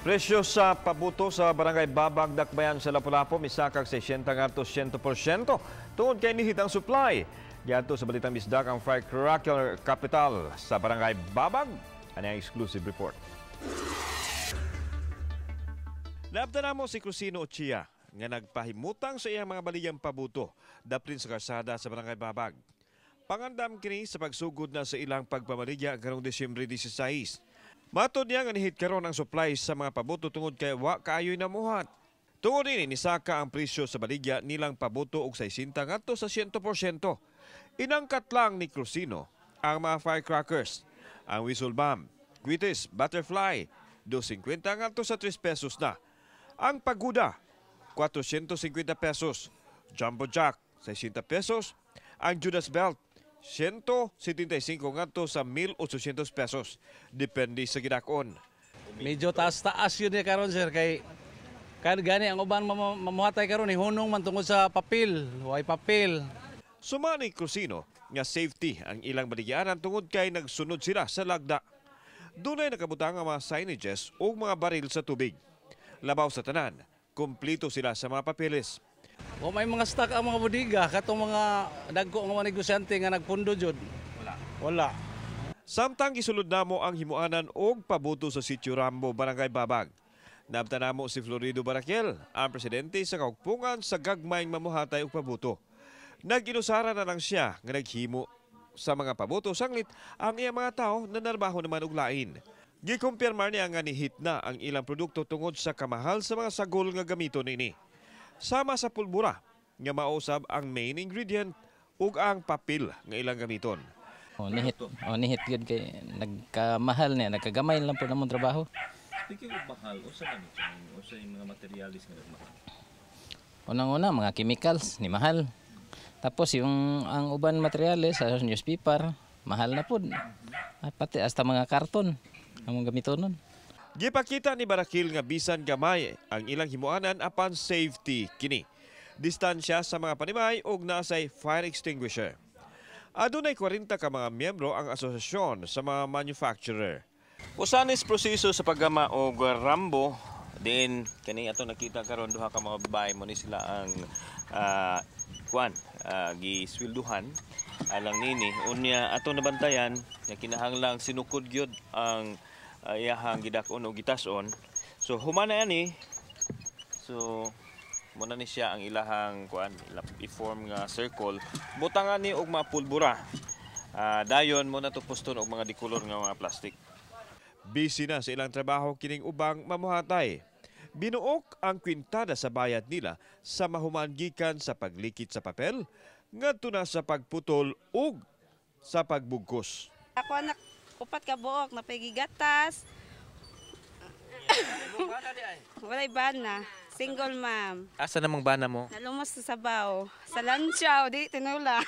Presyo sa pabuto sa Barangay Babag, Dakbayan sa Lapu-Lapu, misakag 600 ngadto 100% tungod kay nihit ang supply. Giadto sa Balitang Bisdak ang firecracker capital sa Barangay Babag. Ano ang exclusive report? Naabtan namo si Crisino Ochia nga nagpahimutang sa iyang mga baligyang pabuto daplin sa karsada sa Barangay Babag. Pangandam kini sa pagsugod na sa ilang pagpamaligya karong Disyembre 16. Matod niya nga nihit karon ang supply sa mga pabuto tungod kay wa kaayoy namuhat. Tungod ini, nisaka ang presyo sa baligya nilang pabuto og 60 ngadto sa 100%. Inangkat lang ni Cruzino ang mga firecrackers, ang whistle bomb, kwitis, butterfly, 250 ngadto sa 3 pesos na. Ang paguda, 450 pesos. Jumbo Jack, 600 pesos. Ang Judas Belt, 175 ngadto sa 1,800 pesos. Depende sa gidakon. Medyo taas-taas yun eh karon, sir, kay kan gani ang uban mamuhatay karon hunong man tungod sa papel, way papel. Suma ni Cruzino nga safety ang ilang baligyanan tungod kay nagsunod sila sa lagda. Dunay nakabutang ang mga signages ug mga baril sa tubig. Labaw sa tanan, kumpleto sila sa mga papeles. Wa may mga stock ang mga bodega katong mga dagko nga mga negosyante nga nagpundo jud. Wala. Wala. Samtang gisulod namo ang himuanan og pabuto sa Sitio Rambo, Barangay Babag. Naabtan namo si Florido Baraquel, ang presidente sa kaugpungan sa gagmayng mamuhatay og pabuto. Nag-inusara na lang siya nga naghimo sa mga pabuto sanglit ang iyang mga tao na narbaho naman og lain. Gikumpirmar niya nga nihit na ang ilang produkto tungod sa kamahal sa mga sagol nga gamiton nini. Sama sa pulbura nga mausab ang main ingredient ug ang papel nga ilang gamiton. Oh, nihit. Oh, nihit gyud kay nagkamahal niya, nagkagamay lang po namong trabaho. Speaking of mahal, unsa man ito? Unsa yung mga materialis nga nagmahal? Unang-una mga chemicals ni mahal. Tapos yung ang uban materyales sa newspaper, mahal na pud. Ah, pati hasta mga karton among gamitonon. Gipakita ni Barakil nga bisan gamay ang ilang himuanan apan safety kini. Distansya sa mga panimay ug nasay fire extinguisher. Adunay 40 ka mga miyembro ang asosasyon sa mga manufacturer. Usanis proseso sa paggama og rambo din kani ato nakita karon, duha ka mga babae mo ni sila ang kuan giswelduhan alang nini. Unya ato nabantayan nga kinahanglang sinukod gyud ang iyahang gidak-on o gitas-on. So humana ani, so muna ni siya ang ilahang kuan, i-form nga circle, butangan ni og mga pulbura. Dayon mo na to puston og mga dikulor nga mga plastic. Busy na sa ilang trabaho kining ubang mamuhatay. Binuok ang kwintada sa bayad nila sa mahuman gikan sa paglikit sa papel ngadto na sa pagputol ug sa pagbugkos. Ako anak, upat ka buok, napigigatas. Walay bana. Single ma'am. Asa namang bana mo? Nalumos sa sabaw. Sa lanchaw, di tinula.